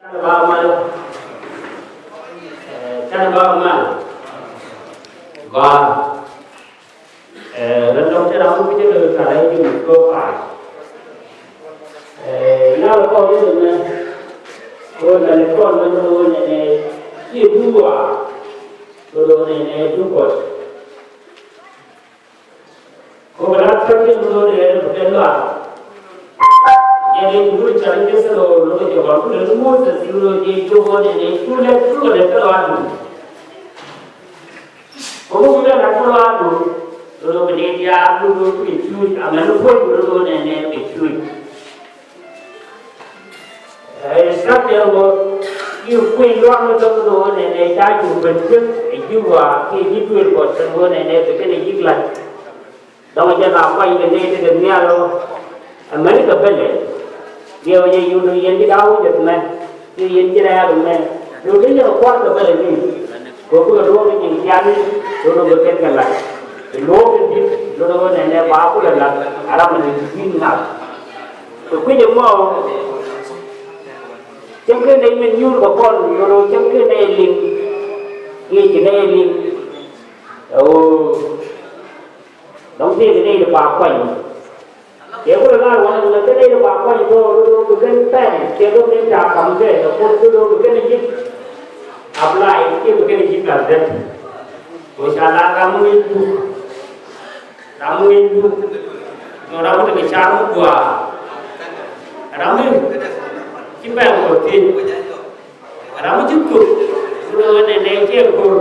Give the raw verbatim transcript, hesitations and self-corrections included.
Canɛ ba mal. Ɛ, canɛ ba mal. Ba. Ɛ, rɛn dɔ̱ŋ cɛ ram mi cɛ lɛ kala i̱ ji̱ mi kɔ pa̱a̱c. Ɛ, ina lɛ kɔn i̱ mɛ. Ɣöö la lɛ kɔn mɛ ɣöö nɛnɛ ci duwa. Ɣöö nɛnɛ dukɔt. Kɛ ɣöö la thäk jɛ mi ɣöö nɛnɛ dukɛ lɔaar. Jɛ dee duuri ca ni jɛ thil ɣöö lo̱kɛ jɛ kɔn kulɛ ni Moses ɣöö jɛ cop ɣöö nɛnɛ cu lɛ cu lɛ thil ɣöö a duŋ. Kɛ ɣöö wi̱i̱ lɛ na thil ɣöö a duŋ. Ɣöö bi dee diaar ɣöö ɣöö bi cuuc amäni puɔ̱ny ɣöö ɣöö nɛnɛ bi cuuc. Ɛ, sak tɛr wä i̱ kui̱ luaŋ ni dɔ̱ŋ ni wä nɛnɛ ca cu ben kueth ɛ ji̱ wa̱a̱ kiɛ ji̱ duëël kɔt kɛn wä nɛnɛ bi kɛn ɛ ji̱ la̱t. Dɔ̱ŋ jɛ na kuany kɛ nɛy tekɛ nhial ɔ. Amäni kɛ bälɛ. Diɛw jɛ yun yɛn ji̱ da̱a̱ wä jɛ mɛ. Kiɛ yɛn ji̱ rɛ̈ɛ̈r mɛ. Yun dee yɛn kua̱r kɛ bälɛ ni. Kɛ ɣöö bikɛ luɔ̱k ni nyin tiani, lo̱n ɣöö bɛ ket kɛ la̱t. Luɔ̱k in di̱t, lo̱n ɣöö nɛnɛ ba kulɛ la̱t, a ram in di̱t ŋa̱th. Kɛ kui̱c ɛmɔ, cäŋ ken nɛy min nyuur kɛ kɔn, lo̱n ɣöö cäŋ ken nɛy liŋ, ŋi̱i̱c kɛ nɛy liŋ. Ɛ ɣöö, dɔ̱ŋ tëëkɛ nɛy ti ba kuany. Cɛ kulɛ lar wanɛ kulɛ kä nɛy ti ba kuany tɔ̱ lo̱n ɣöö bi ben pɛn cɛ lo̱n in ca ka̱m kɛ kɛ kuoth lo̱n ɣöö bi kɛn ji̱ apply kiɛ bi kɛn ji̱ gat dɛp. Kɛ ca lar ram mi ŋi̱i̱c buk. Ram mi ŋi̱i̱c buk. Nɔ ram mi tekɛ car mi gua̱a̱. Ram mi ci pɛn kɔ thiec. Ram mi ci kut. Lo̱n ɣöö nɛnɛ cɛ ko̱r.